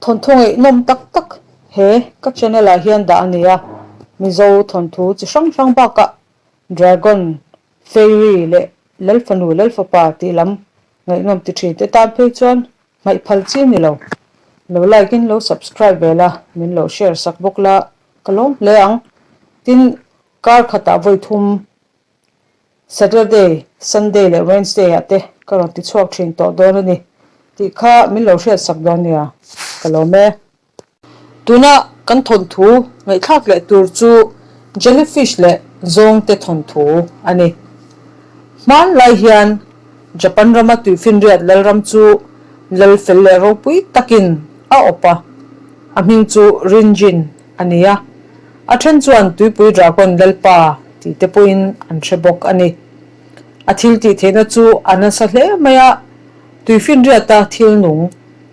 Thawnthu ngaihnawm tak tak he ka channel ah hian dah a ni a, Mizo thawnthu chi hrang hrang bakah Dragon, Fairy leh Lalfanu Lalfapa tih lam ngaihnawm ti thin te tan phei chuan hmaih phal chi a ni lo. Lo like in lo subscribe ve la, min lo share sak bawk la ka lawm hle ang. Tin, kar khatah vawi thum Saturday, Sunday leh Wednesday ah te ka rawn ti chhuak thin tawh dawn a ni tih kha min lo hriat sak dawn nia, ka lawm e. Tuna kan thawnthu ngaihthlak leh tur chu Jellyfish leh zawngte thawnthu a ni. Hmanlai hian Japan rama tuifinriat lalram chu lal fel leh ropui takin a awp a, a hming chu Rinjin a ni a. A then chuan Tuipui Dragon Lalpa tih te pawhin an hre bawk a ni. A thil tih theihna chu a nasa hle mai a, tuifinriata thil nung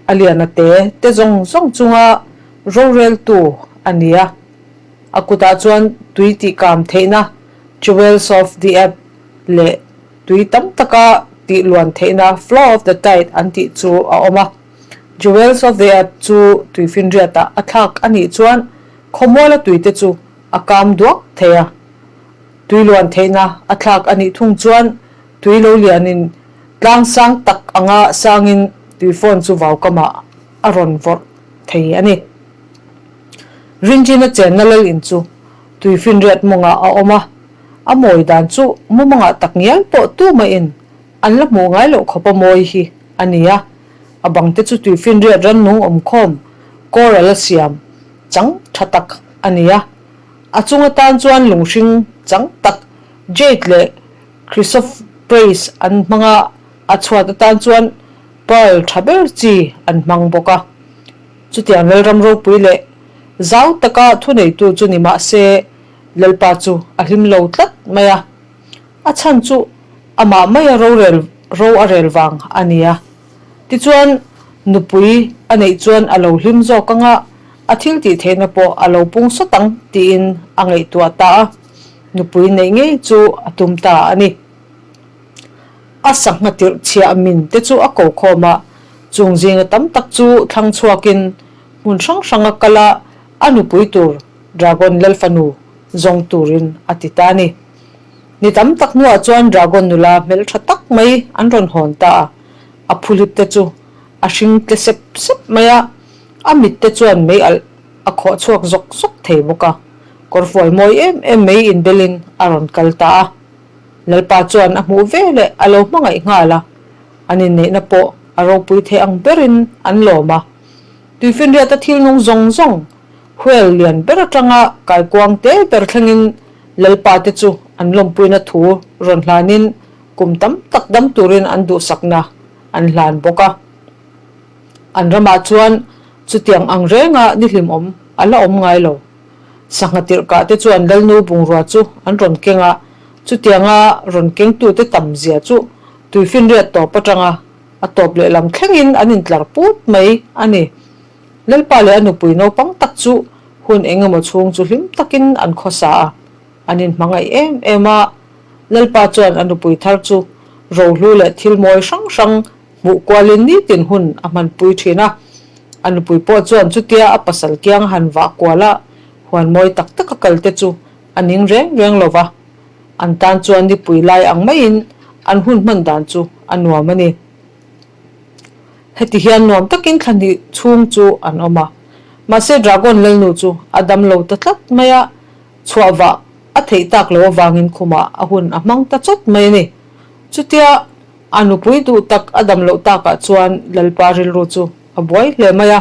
a lian a te te zawng zawng chunga roreltu a ni a. A kutah chuan tui tih kam theihna Jewels of the Ebb leh tui tam taka tih luan theihna Flow of the Tide an tih chu a awm a. Jewels of the Ebb chu tuifinriatah a thlak a nih chuan Khawmuala tuite chu a kam duak thei a, tui luan theihna a thlak a nih thung chuan tui lo lianin tlang sang tak anga sangin tui phone chu vaukamah a rawn vawrh thei a ni. Rinjina chenna lal in chu tui finriat mawngah a awm a, a mawi dan chu mumangah tak ngial pawh tumahin an la hmuh ngai loh khawpa mawi hi a ni a, a bangte chu tui finriat rannung awmkhawm coral a siam chang tha tak a ni a, a chung atan chuan lunghring chang tak jade leh chrysoprase an hmang a, a chhuat atan chuan pearl tha ber chi an hmang bawk a. Chutiang Lalram ropui leh zau taka thuneitu chu ni mah se Lalpa chu a hlim lo tlat mai a, a chhan chu amah maia rorel ro a rel vang a ni a. Tichuan, nupui a neih chuan a lo hlim zawk ang a, a thil tih theihna pawh a lo pung sawt ang tiin a ngaihtuah ta a, nupui neih ngei chu a tum ta a ni. A sangha tirh chhiah min te chu a ko khawm a, chung zinga tam tak chu thlang chhuakin hmun hrang hranga kal a, a nupui tur Dragon Lalfanu zawng turin a ti ta a ni. Ni tam tak hnuah chuan Dragon nula hmeltha tak mai an rawn hawn ta a, a phuhlip te chu a hring tle sep sep mai a, a mit te chuan mei alh a khawh chhuak zawk zawk thei bawk a, kawrfual mawi em em mai inbelin a rawn kal ta a. Lalpa chuan a hmuh ve leh a lo hmangaih nghal a, an inneihna pawh a ropui thei ang berin an lawm a. Tuifinriata thil nung zawng zawng, whale lian ber atanga kaikuang te ber thlengin Lalpa te chu an lawmpuina thu rawn hlanin kum tam tak dam turin an duhsakna an hlan bawk a. An ramah chuan chutiang ang renga ni hlimawm a la awm ngai lo. Sangha tirhkah te chuan Lalnu bungrua chu an rawn keng a, chutianga rawn kengtute tam zia chu tuifinriat tawp atanga a tawp lehlam thlengin an intlar put mai a ni. Lalpa leh a nupui naupang tak chu hun eng emaw chhung chu hlim takin an khawsa a, an inhmangaih em em a. Lalpa chuan a nupui thar chu rohlu leh thil mawi hrang hrang hmuh kualin nitin hun a hmanpui thin a. A nupui pawh chuan chutia a pasal kiang han vah kual a, huan mawi tak tak a kal te chu a ning reng reng lo va. An tan chuan nipui lai ang maiin an hun hman dan chu a nuam a ni. Heti hian nuam takin thla hnih chhung chu an awm a. Mahse Dragon Lalnu chu a dam lo ta tlat mai a, chhuah vah a theih tak lo avangin khumah a hun a hmang ta chawt mai a ni. Chutia a nupui duh tak a dam loh takah chuan Lalpa rilru chu a buai hle mai a.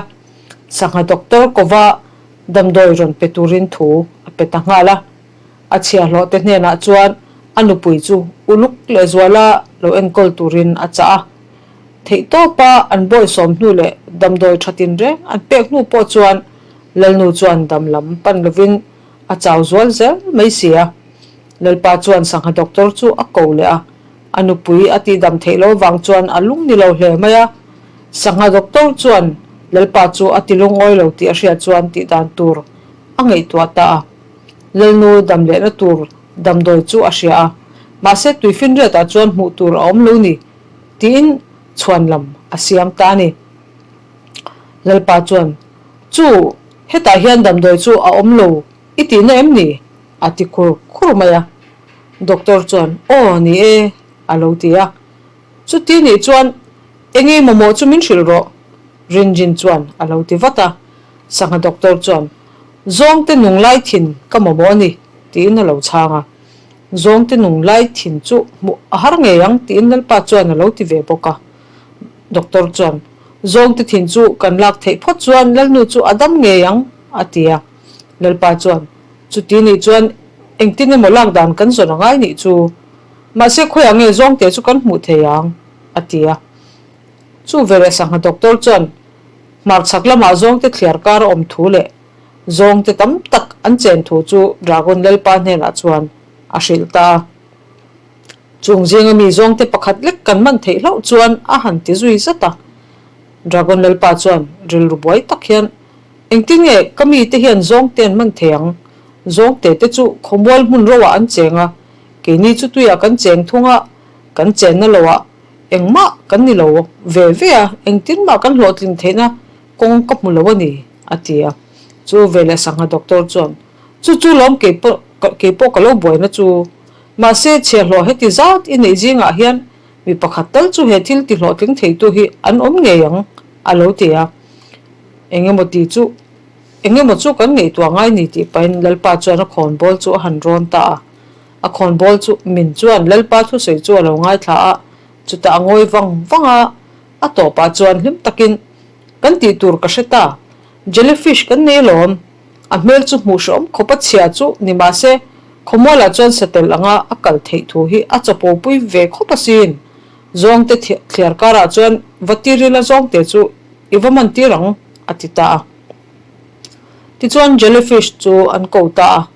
Sangha doctor kova damdawi rawn pe turin thu a pe ta nghal a. A chhiahhlawh te hnenah chuan a nupui chu uluk lehzuala lo enkawl turin a chah a. Theihtawpa an bawisawm hnu leh damdawi tha tinreng an pek hnu pawh chuan Lalnu chuan dam lam pan lovin a chau zual zel mai si a. Lalpa chuan sangha doctor chu a ko leh a, a nupui a tihdam theih lo vang chuan a lung ni lo hle mai a. Sangha doctor chuan Lalpa chu a ti lungawi lo tih a hriat chuan tihdan tur a ngaihtuah ta a. Lalnu dam lehna tur damdawi chu a hria a, mahse tuifinriatah chuan hmuh tur a awm lo ni tiin chhuan lam a siam ta a ni. Lalpa chuan Chu, hetah hian damdawi chu a awm lo i tihna em ni? a ti khur khur mai a. Doctor chuan, Aw, ni e, a lo ti a. Chuti nih chuan enge mamawh chu min hrilh rawh, Rinjin chuan a lo ti vat a. Sangha doctor chuan, Zawngte nung lai thin ka mamawh a ni, tiin a lo chhang a. Zawngte nung lai thin chu hmuh a har ngei ang, tiin Lalpa chuan a lo ti ve bawk a. Doctor chuan, Zawngte thin chu kan lak theih phawt chuan Lalnu chu a dam ngei ang, a ti a. Lalpa chuan, Chuti nih chuan engtin emaw lak dan kan zawn a ngai nih chu. Mahse khawiah nge zawngte chu kan hmuh thei ang? a ti a. Chu veleh sangha doctor chuan hmarchhak lamah zawngte thliar kar a awm thu leh zawngte tam tak an chen thu chu Dragon Lalpa hnenah chuan a hrilh ta a. Chung zinga mi zawngte pakhat lek kan man theih hlauh chuan a han ti zui zat a. Dragon Lalpa chuan rilru buai tak hian, Engtin nge ka mite hian zawngte an man thei ang? Zawngte te chu khawmual hmun roah an cheng a, keini chu tuiah kan cheng thung a, kan chenna loah engmah kan ni lo ve ve a, engtin mah kan hlawhtlin theihna kawng ka hmu lo a ni, a ti a. Chu veleh sangha doctor chuan, Chu chu lawm keipawh keipawh ka lo buaina chu. Mahse, chhiahhlawh heti zat i neih zingah hian mi pakhat tal chu he thil ti hlawhtling theitu hi an awm ngei ang, a lo ti a. Engemaw ti chu engemaw chu kan ngaihtuah ngai ni tih pahin Lalpa chuan a khawnbawl chu a han rawn ta a. A khawnbawl chu min chuan Lalpa thusawi chu a lo ngaithla a, chutah a ngawi vang vang a, a tawpah chuan hlim takin, Kan tih tur ka hre ta, jellyfish kan nei alawm, a hmel chu hmuh hrehawm khawp a chhia chu ni mahse khawmualah chuan satel anga a kal theih thu hi a chawpawpui ve khawp asin. Zawngte thliar karah chuan va tirila zawngte chu i va man tir ang, a ti ta a. Tichuan jellyfish chu an ko ta a.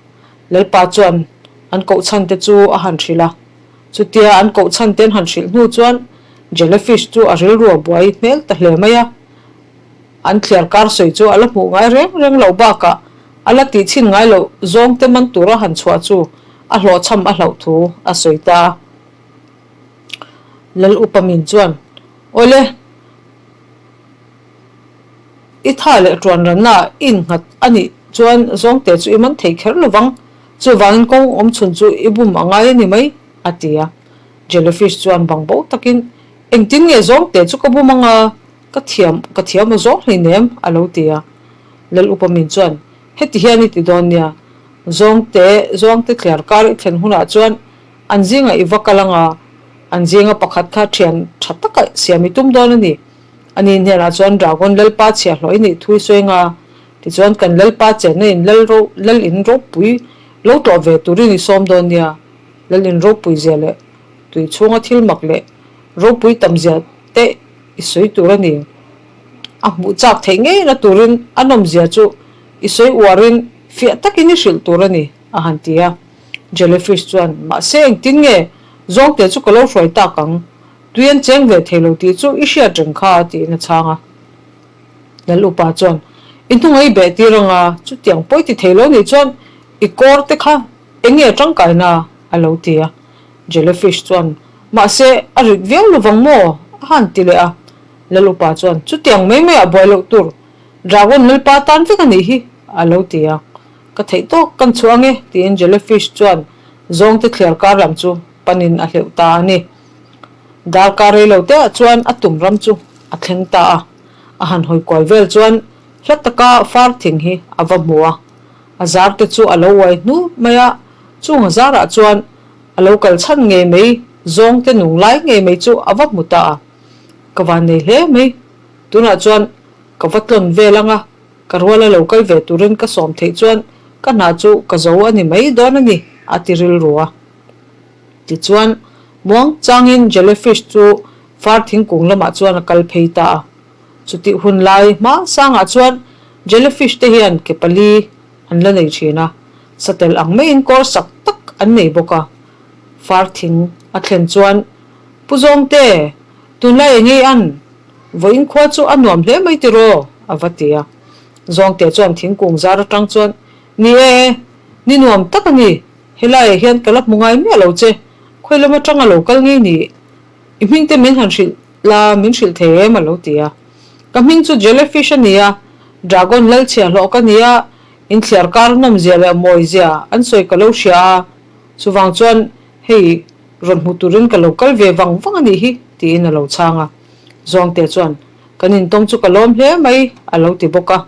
Lalpa chuan an koh chhan te chu a han hrilh a. Chutia an koh chhan te an han hrilh hnu chuan jellyfish chu a rilru a buai hmel ta hle mai a. An thliar kar sawi chu a la hmuh ngai reng reng loh bakah a la tih chhin ngai loh zawng te man tura han chhuah chu a hlawhchham a hlauh thu a sawi ta a. Lal upa min chuan, Awle, I tha leh tuan ranna ah i innghat a nih chuan zawngte chu i man thei kher lo vang, chuvangin kawng awm chhun chu i bum a ngai a ni mai, a ti a. Jellyfish chuan bang bo takin, Engtin nge zawngte chu ka bum anga ka thiam ka thiam aw zawng hleinem, a lo ti a. Lal upa min chuan, Heti hian i ti dawn nia, zawngte zawngte thliar kar i thlen hunah chuan an zingah i va kal anga an zinga pakhat kha thian tha taka siam i tum dawn a ni. Ani hnenah chuan Dragon Lalpa chhiahhlawh i nih thu i sawi anga, tichuan kan Lalpa chenna in Lal ro Lal in ropui lo tlawh ve turin i sawm dawn nia. Lal in ropui zia leh tui chhunga thil mak leh ropui tam zia te i sawi tur a ni. A hmuh chak theih ngeina turin a nawmzia chu i sawi uarin fiah takin i hrilh tur a ni, a han ti a. Jellyfish chuan, Mahse engtin nge zawngte chu ka lo hruai tak ang? Tui an cheng ve thei lo tih chu i hriat reng kha, tiin a chhang a. Lal upa chuan, I hnunga i beh tir anga, chutiang pawi ti thei lo nih chuan i kawr te kha eng nge tangkaina? a lo ti a. Jellyfish chuan, Mahse, a rit viau lovang maw? a han ti leh a. Lal upa chuan, Chutiang mai maiah buai loh tur, Dragon lalpa tan vek a nih hi, a lo ti a. Ka theih tawk kan chhuah ange, tiin Jellyfish chuan zawngte thliar kar lam chu panin a hleuh ta a ni. Darkar rei lo teah chuan a tum ram chu a thleng ta a, a han hawi kual vel chuan hla taka far thing hi a va hmu a, a zar te chu a lo uai hnu mai a, chung a zarah chuan a lo kal chhan ngei mai zawng te nung lai ngei mai chu a va hmu ta a, ka van nei hle mai, tunah chuan ka va tlawn vel ang a, ka ruala lo kal ve turin ka sawm theih chuan ka hna chu ka zo a ni mai dawn a ni, a ti rilru a. Tichuan, muang changin jellyfish chu far thingkung lamah chuan a kal phei ta a. Chutih hun lai hma sangah chuan jellyfish te hian ke pali an la nei thin a, satel ang maiin kawr sak tak an nei bawk a. Far thing a thlen chuan, Pu Zawngte, tunlai eng ei an? Vawiin khua chu a nuam hle mai tiraw? a va ti a. Zawngte chuan thingkung zar atang chuan, Ni e, ni nuam tak a ni. Helaiah hian ka la hmu ngai miah lo che, khawi lam atanga lo kal ngei ni? I hming te min han hrilh la, min hrilh thei em? a lo ti a. Ka hming chu Jellyfish a ni a, Dragon lal chhiahhlawh ka ni a, inthliar kar nawmzia leh mawizia an sawi ka lo hria a, chuvang chuan hei rawn hmu turin ka lo kal ve vang vang a nih hi, tiin a lo chhang a. Zawngte chuan, Kan intawng chu ka lawm hle mai, a lo ti bawk a.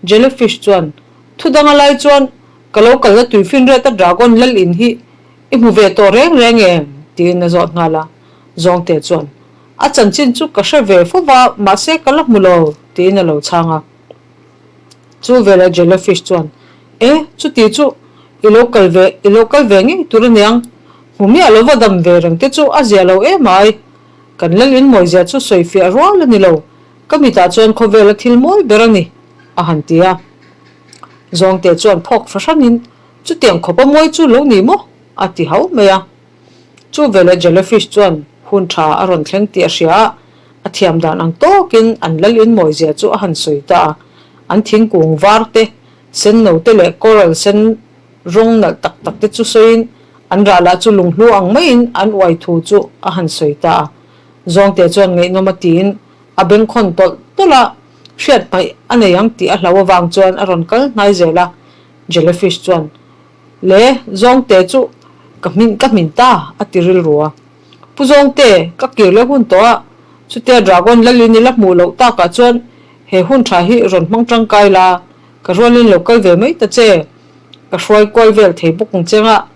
Jellyfish chuan, Thu danga lai chuan ka lo kalna tuifinriat a dragon lal in hi i hmu ve tawh reng reng em? tiin a zawt nghal a. Zawngte chuan, A chanchin chu ka hre ve fo va, mahse ka la hmu lo, tiin a lo chhang a. Chu veleh Jellyfish chuan, E, chuti chu i lo kal ve, i lo kal ve ngei tur aniang. Hmu miah lova dam ve reng te chu a zia lo em ai. Kan lal in mawizia chu sawi fiah rual a ni lo, ka mitah chuan khawvela thil mawi ber a ni, a han ti a. Zawngte chuan phawk fahranin, Chutiang khawpa mawi chu lo ni maw? a ti hau mai a. Chu veleh Jellyfish chuan hun tha a rawn thleng tih a hria a, a thiam dan ang tawkin an lal in mawizia chu a han sawi ta a. An thingkung var te, senno te leh coral sen rawng nalh tak tak te chu sawiin an rah lah chu lunghlu ang maiin an uai thu chu a han sawi ta a. Zawngte chuan ngaihnawm a tiin a bengkhawn tawlh tawlh a, hriat hmaih a nei ang tih a hlau avang chuan a rawn kal hnai zel a. Jellyfish chuan Le, Zawngte chu ka hmin ka hmin ta, a ti rilru a. Pu Zawngte, ka kir leh hun tawh a, chutia Dragon lalin i la hmuh loh takah chuan he hun tha hi rawn hmang tangkai la, ka rualin lo kal ve mai ta che. Ka hruai kual vel thei bawk ang che nga,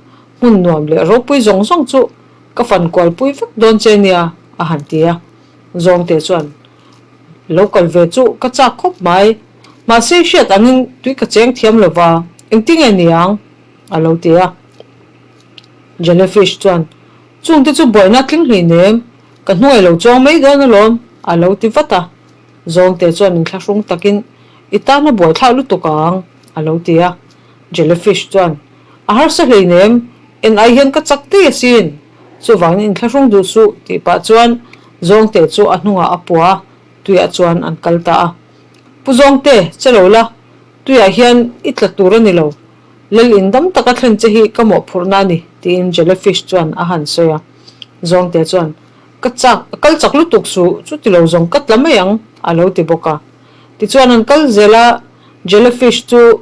hmun nuam leh ropui zawng zawng chu ka fan kual pui vek dawn che nia, a han ti a. Zawngte chuan, Lo kal ve chu ka chak khawp mai. Mahse hriat angin tui ka cheng thiam lo va, engtinge niang? a lo ti a. Jellyfish chuan, Chungte chu buaina tling hleinem, ka hnuai lo chuang mai dawn alawm, a lo ti vat a. Zawngte chuan inthlahrung takin, I tana buaithlak lutuk ang, a lo ti a. Jellyfish chuan, A harsa hleinem, en ai hian ka chak daih asin, chuvangin inthlahrung duh suh, tih pah chuan Zawngte chu a hnungah a pua a, tuiah chuan an kal ta a. Pu Zawngte, che lo la, tuiah hian i tla tur a ni lo. Lal in dam taka thlen che hi ka mawhphurhna a ni, tiin Jellyfish chuan a han sawi a. Zawngte chuan, Ka chak, kal chak lutuk suh, chuti lo zawng ka tla mai ang, a lo ti bawk a. Tichuan an kal zel a, Jellyfish chu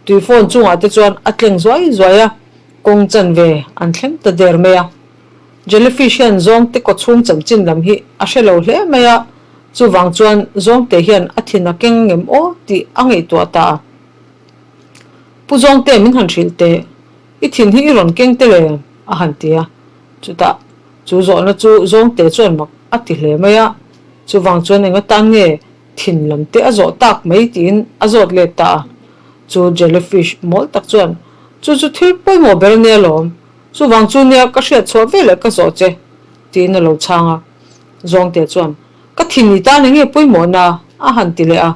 tui phone chungah te chuan a tleng zuai zuai a, kawng chanve an thleng ta der mai a. Jellyfish hian zawngte kawchhung chanchin lam hi a hre lo hle mai a, chuvang chuan zawngte hian a thin a keng ngem aw tih a ngaihtuah ta a. Pu Zawngte min han hrilh teh, i thin hi i rawn keng tel em? a han ti a. Chutah chu zawhna chu Zawngte chuan mak a ti hle mai a, chuvang chuan eng atan nge thin lam te a zawh tak mai tiin a zawt let ta a. Chu jellyfish mawl tak chuan, Chu chu thil pawimawh ber ania lawm, Chuvang chu nia ka hriat chhuah ve leh ka zawh che, tiin a lo chhang a. Zawngte chuan, Ka thin i tan enge pawimawhna? a han ti leh a.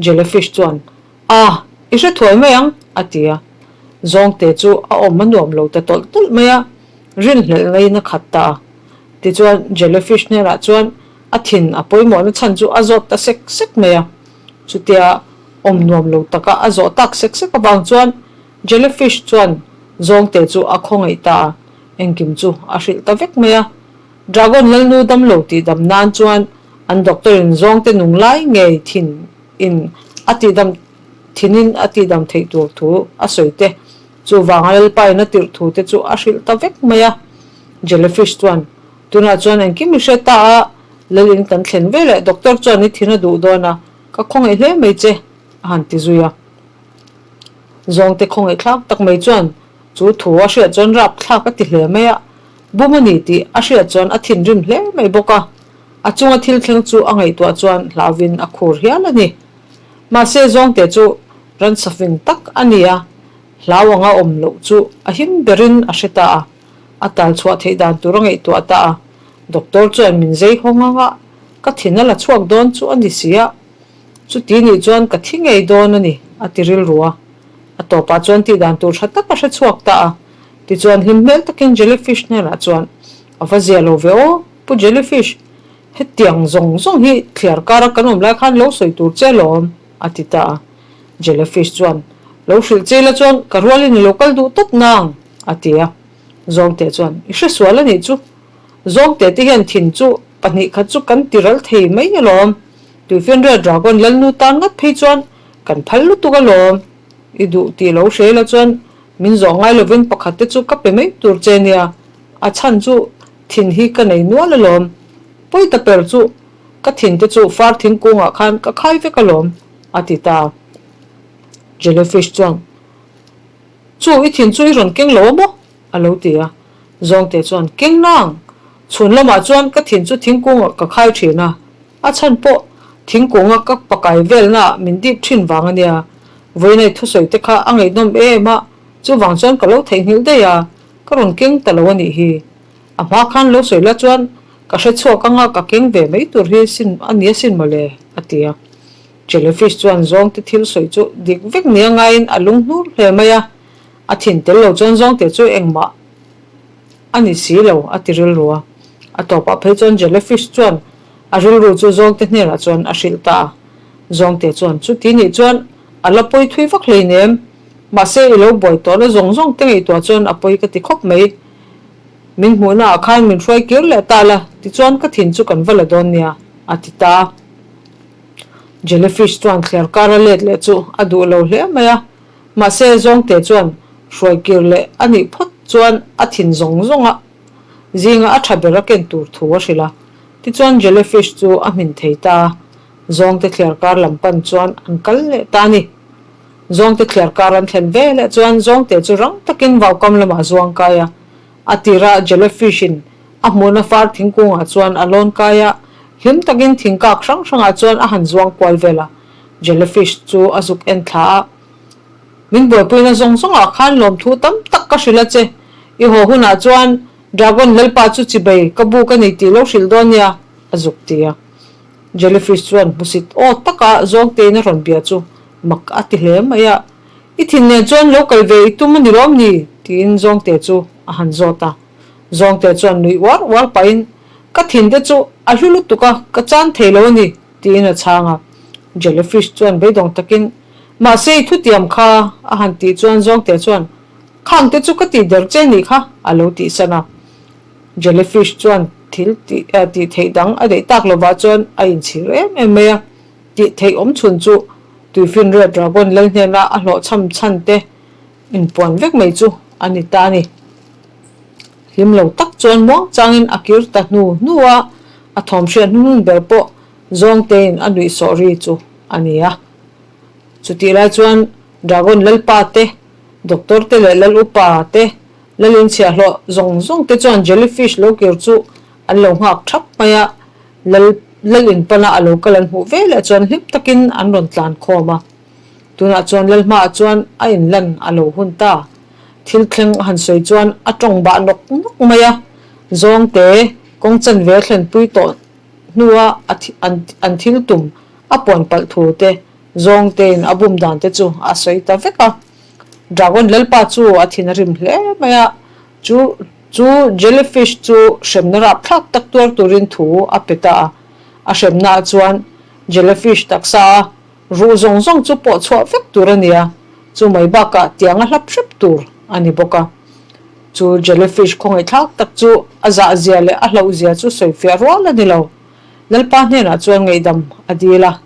Jellyfish chuan, A, i hre thuai mai ang, a ti a. Zawngte chu a awm a nuam lo ta tawlh tawlh mai a, rinhlelh ngaiin a khat ta a. Tichuan Jellyfish hnenah chuan a thin a pawimawhna chhan chu a zawt ta sek sek mai a. Chutia awm nuam lo taka a zawh tak sek sek avang chuan Jellyfish chuan zawngte chu a khawngaih ta a, engkim chu a hrilh ta vek mai a. Dragon lalnu damlo tih dam nan chuan an doctor in zawngte nung lai ngei thin in a tihdam thinin a tihdam theih tur thu a sawi te, chuvanga lalpa in a tirh thu te chu a hrilh ta vek mai a. Jellyfish chuan, Tunah chuan engkim i hre ta a, lal in kan thlen veleh doctor chuan i thin a duh dawn a, ka khawngaih hle mai che, a han ti zui a. Zawngte khawngaihthlak tak mai chuan chu thu a hriat chuan rapthlak a ti hle mai a, bum a ni tih a hriat chuan a thinrim hle mai bawk a, a chunga thil thleng chu a ngaihtuah chuan hlauvin a khur hial a ni. Mahse zawngte chu ransa fing tak a ni a, hlau anga awm loh chu a him berin a hre ta a, a tal chhuah theih dan tur a ngaihtuah ta a, doctor chuan min zei hawng anga ka thin a la chhuak dawn chu a ni si a, Chuti nih chuan ka thi ngei dawn a ni, a ti rilru a. A tawpah chuan tih dan tur tha tak a hre chhuak ta a. Tichuan hlim hmel takin Jellyfish hnenah chuan, A va zia lo ve aw, Pu Jellyfish, hetiang zawng zawng hi thliar kara kan awm lai khan lo sawi tur che alawm, a ti ta a. Jellyfish chuan, Lo hrilh che ila chuan ka rualin i lo kal duh tawp nang, a ti a. Zawngte chuan, I hre sual a nih chu. Zawngte te hian thin chu pahnih khat chu kan ti ral thei mai alawm. Tuifinriat Dragon lalnu tan ngat phei chuan Kan phal lutuk alawm, i duh tih lo hre la chuan min zawh ngai lovin pakhat te chu ka pe mai tur che nia, a chhan chu thin hi ka nei nual alawm, pawi ta per chu ka thin te chu far thingkungah khan ka khai vek alawm, a ti ta. Jellyfish chuan, Chu i thin chu i rawn keng lo a maw? a lo ti a. Zawngte chuan, Keng nang! Chhun lamah chuan ka thin chu thingkungah ka khai thin a, a chhan pawh thingkunga ka pakai velnaah min dip thin vang a nia. Vawiinai thusawi te kha a ngaihnawm em a, chuvang chuan ka lo theihnghilh daih a, ka rawn keng ta lo a nih hi. A hma khan lo sawi la chuan ka hre chhuak anga ka keng ve mai tur hi sin a nia sin mawle, a ti a. Jellyfish chuan zawngte thil sawi chu dik vek nia ngaiin a lung hnur hle mai a, a thin tel lo chuan zawngte chu engmah a ni si lo a ti rilru a. A tawpah phei chuan Jellyfish chuan a rilru chu zawngte hnenah chuan a hrilh ta a. Zawngte chuan chuti nih chuan a la pawi thui vak hleinem, mahse i lo buai tawhna zawng zawng te ngaihtuah chuan a pawi ka ti khawp mai. Min hmuhna ah khan min hruai kir leh ta la, tichuan ka thin chu kan va la dawn nia, a ti ta a. Jellyfish chuan thliar kar a let leh chu a duh lo hle mai a, mahse Zawngte chuan hruai kir leh a nih phawt chuan a thin zawng zawng a zinga a tha ber a ken tur thu a hrilh a. Tichuan Jellyfish chu a hmin thei ta a, Zawngte thliar kar lam pan chuan an kal leh ta a ni. Zawngte thliar kar an thlen ve leh chuan Zawngte chu rang takin vaukam lamah a zuang kai a, A tirah jellyfish-in a hmuhna far thingkungah chuan a lawn kai a, hlim takin thingkak hrang hrangah chuan a han zuang kual vel a. Jellyfish chu a zuk en thla a, Min buaipuina zawng zawngah khan lawmthu tam tak ka hrilh a che. I haw hunah chuan Dragon Lalpa chu chibei ka bu ka nei tih lo hrilh dawn nia, a zuk ti a. Jellyfish chuan hmusit aw taka zawngtein a rawn bia chu mak a ti hle mai a. I thin nen chuan lo kal ve i tum a ni lawm ni? tiin Zawngte chu a han zawt a. Zawngte chuan nuih uar uar pahin, Ka thin te chu a hlu lutuk a, ka chan thei lo a ni, tiin a chhang a. Jellyfish chuan beidawng takin, Mahse i thutiam kha, a han tih chuan Zawngte chuan, Khang te chu ka tih der che nih kha, a lo tih san a. Jellyfish chuan thil tih theih dang a neih tak lovah chuan a inchhir em em mai a. Tih theih awm chhun chu Tuifinriat Dragon lal hnena a hlawhchham chhan te inpuan vek mai chu a ni ta a ni. Hlim lo tak chuan muang changin a kir ta hnu hnu a, a thawm hriat hnuhnun ber pawh Zawngtein a nuih sawh ri chu a ni a. Chutih lai chuan Dragon lalpa te, Doctor te leh lal upa te, lal inchhiahhlawh zawng zawng te chuan Jellyfish lo kir chu an lo nghak thap mai a, Lal Lal in pana a lo kal an hmuh ve leh chuan hlim takin an rawn tlan khawm a. Tunah chuan Lal hmaah chuan a inlan a lo hun ta. Thil thleng a han sawi chuan a tawng bah nawk nawk mai a. Zawngte kawng chanve a thlenpui tawh hnua a an thil tum a puan palh thu te Zawngtein a bum dan te chu a sawi ta vek a. Dragon Lalpa chu a thin a rim hle mai a. Chu chu jellyfish chu hremna rapthlak tak tuar turin thu a pe ta a. A hremnaah chuan jellyfish taksa a ruh zawng zawng chu pawh chhuah vek tur a ni a, chu mai bakah tiang a hlap hrep tur a ni bawk a. Chu jellyfish khawngaihthlak tak chu a zahzia leh a hlauhzia chu sawifiah rual a ni lo. Lalpa hnenah chuan ngaihdam a dil a,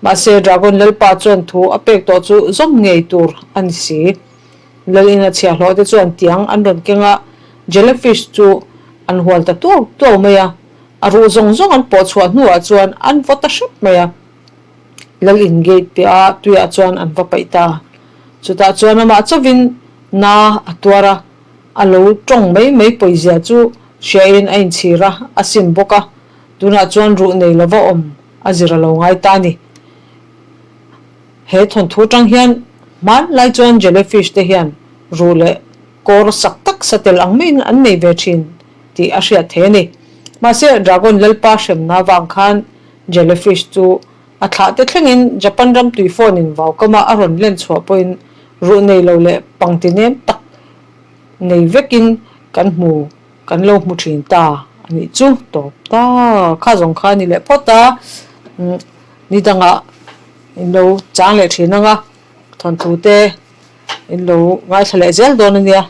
mahse Dragon Lalpa chuan thu a pek tawh chu zawm ngei tur a ni si. Lalin a chhiahhlawh te chuan tiang an rawn keng a, jellyfish chu an hual ta tuau tuau mai a, a ruh zawng zawng an pawh chhuah hnuah chuan an vaw ta hrep mai a. Lalin gate piah a tuiah chuan an va paih ta a, chutah chuan amah chauhin na a tuar a, a lo tawng mai mai pawizia chu hriain a inchhir a, a sim bawk a, tunah chuan ruh nei lova awm a zir a lo ngai ta a ni. He thawnthu atang hian hmanlai chuan jellyfish te hian ruh leh kawr sak tak sa tel ang maiin an nei ve thin tih a hriat thei a ni. Mahse, Dragon lalpa hremna avang khan jellyfish chu a thlah te thlengin Japan ram tui phone in vaukama a rawn len chhuah pawhin ruh nei lo leh pangti nem tak nei vekin kan hmu kan lo hmu thin ta a nih chu tawp ta kha zawng kha a ni leh phawt a ni dangah In lo chang leh thin ang a, thawnthu te in lo ngaithla leh zel dawn a nia.